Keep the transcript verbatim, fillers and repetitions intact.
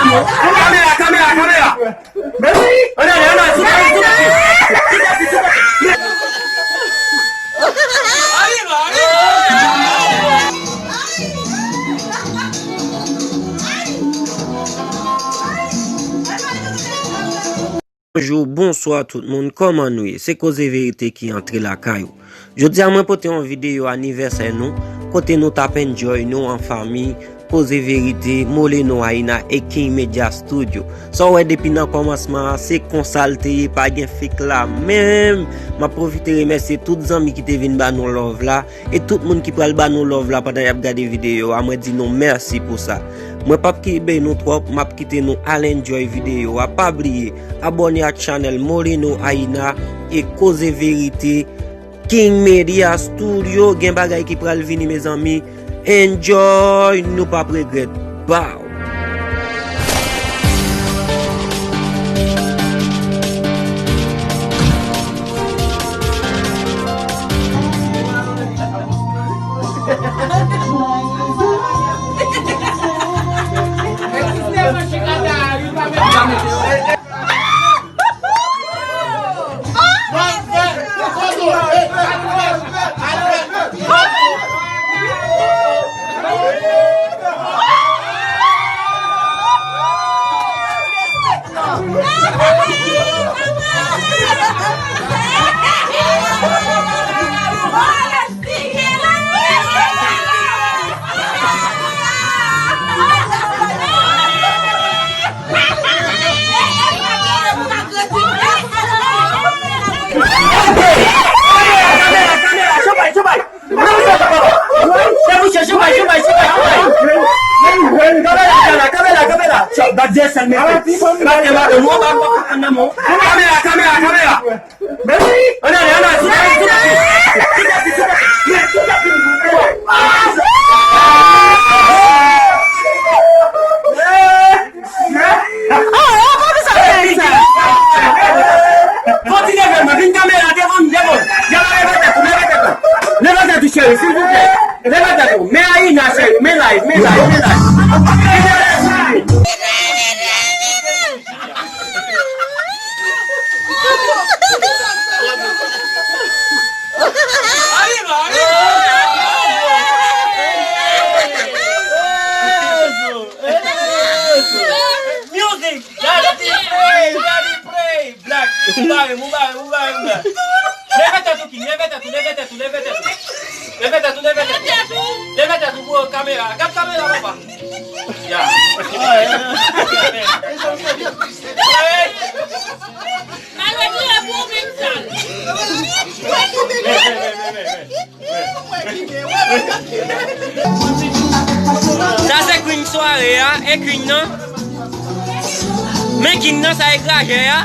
Kamera, kamera, kamera. Ann ale, ann ale, sou tapis, sou tapis. Sou tapis, sou tapis. Bonjou, bonswa tout moun, kòman nou ye? Se Koze Verite ki antre lakay ou. Jodi a mwen pote yon videyo anivèsè nou, kote nou t ap enjoy nou an fanmi, Koze Verite, Moleno Aina e King Media Studio. Sa w wè depi nan kòmansman an, se konsa l te ye, pa gen fake la menm. M ap pwofite remèsye tout zanmi ki te vin ba nou love la. E tout moun ki pral ba nou love la pandan y ap gade videyo a, mwen di nou mèsi pou sa. Mwen p ap kenbe nou twòp, m ap kite nou al enjoy videyo a. Pa bliye, abòne ak chanèl Moleno Aina e Koze Verite, King Media Studio. Gen bagay ki pral vini, mezanmi. Enjoy, nou p ap regrèt. Bow! Kamera, kamera, kamera, chanpay, chanpay. Kamera, kamera, kamera, kamera, kamera. Bat D S L, men. Kamera, kamera, kamera. Ann ale, ann ale, sou tapis, sou tapis. Sou tapis, sou tapis. Kontinye fè mwen, vin kamera devan m, devan m. Devan, leve tèt ou, leve tèt ou. Leve tèt ou, cheri, silvouplè. Leve tèt ou. Men Aina, cheri, men live, men live, men live. Music! Daddy Prey! Daddy Prey! Black! Ou bare m, ou bare m, ou bare m, Black! Leve tèt ou, King! Leve tèt ou, leve tèt ou, leve tèt ou! Leve tèt ou, leve tèt ou! Leve tèt ou pou kamera! Gad kamera, papa! Ya! Hey! Maladi a pou menm sa. Sa se King sware a, e King nan. Men King nan, sa e grajè a.